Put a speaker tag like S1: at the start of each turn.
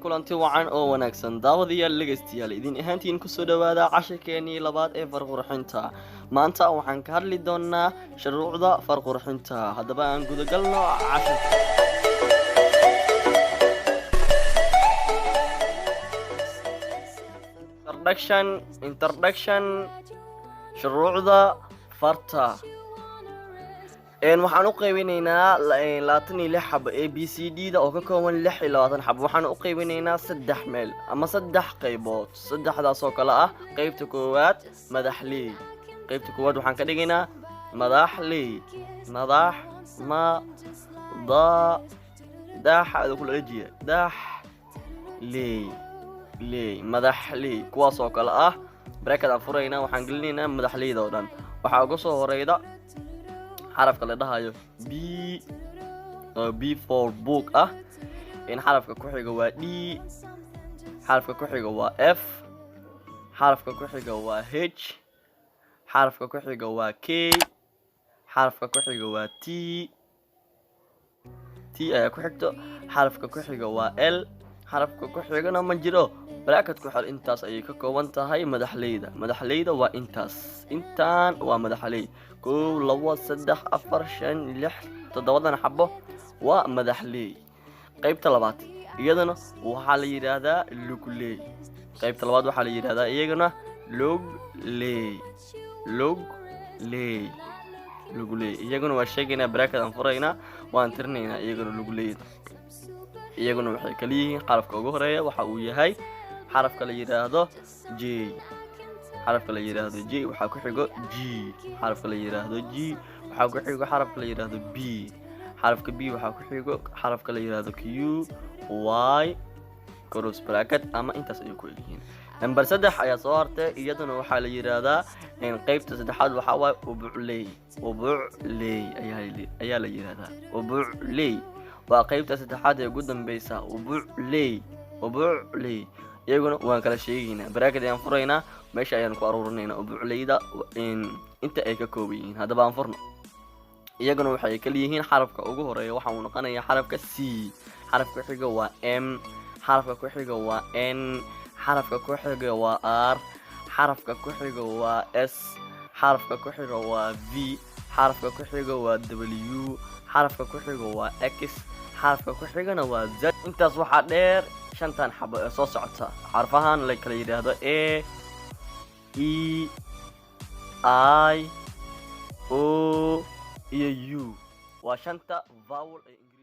S1: Kulanti wacan oo wanaagsan, daawadayaal, dhegaystayaal, idin ahaantiin kusoo dhowaada cashirkeenii labaad ee farqurxinta. Maanta waxaan ka hadli doonaa shuruucda farqurxinta. Haddaba aan gudagalno cashirka. Introduction, shuruucda farta. Waxaan u qaybinaynaa 26 xabo A B C D da oo ka kooban 26 xabo. Waxaan u qaybinaynaa saddex meel ama saddex qaybood, saddexdaas oo kale ah: qaybta koowaad madaxley. Qaybta koowaad waxaan ka dhigaynaa madaxley. Madax, ma, da, dax ada kula dhajiya, dax, ley, ley, madaxley. Kuwaas oo kale ah, bracket aan furaynaa, waxaan gelinaynaa madaxleyda oo dhan. Waxaa uga soo horeyda xarafka la dhahayo B oo B for book ah. In xarafka ku xiga waa D, xarafka ku xiga waa F, xarafka ku xiga waa H, xarafka ku xiga waa K, xarafka ku xiga waa T, T ayaa ku xigto, xarafka ku xiga waa L, xarafka ku xigana ma jiro, bracket ku xir. Intaas ayay ka kooban tahay madaxleyda. Madaxleyda waa intaas. Intaan waa madaxley: kow, labo, saddex, afar, shan, lix, toddobadan xabo waa madaxley. Qaybta labaad iyadana waxaa la yidhaahdaa lugley. Qaybta labaad waxaa la yidhahdaa iyagana lugley, lugley, lugley. Iyaguna waa sheegaynaa, bracket aan furaynaa, waan tirinaynaa iyaguna. Lugleyda iyaguna waxay kala yihiin: xarafka ugu horeeya waxa uu yahay xarafka la yidhaahdo J. Xarafka la yidhaahdo J waxaa ku xigo G. Xarafka la yidhaahdo G waxaa ku xigo xarafka la yidhaahdo B. Xarafka B waxaa ku xigo xarafka la yidhaahdo Q, Y, close bracket, ama intaas ayay ku egyihiin. Number 3 ayaa soo hartay. Iyaduna waxaa la yidhaahdaa, qeybta saddexaad waxaa waaye ubucley. Ubucley ayaa la yidhahdaa. Ubucley waa qeybta saddexaad ee ugu dambeysa. Ubucley, ubucley iyaguna waan kala sheegaynaa, bracket ayaan furaynaa, meesha ayaan ku aruurinaynaa ubucleyda inta ay ka kooban yihiin. Haddaba aan furno. Iyaguna waxay kala yihiin: xarafka ugu horeeya waxa uu noqonayaa xarafka C, xarafka ku xiga waa M, xarafka ku xiga waa N, xarafka ku xiga waa R, xarafka ku xiga waa S, xarafka ku xiga waa V, xarafka ku xiga waa W, xarafka ku xiga waa X, xarafka ku xigana waa Z. Intaas waxaa dheer shantan xabo ee soo socota, xarfahan la kala yidhaahdo A, E, I, O iyo U. Waa shanta vowel ee Ingiriis.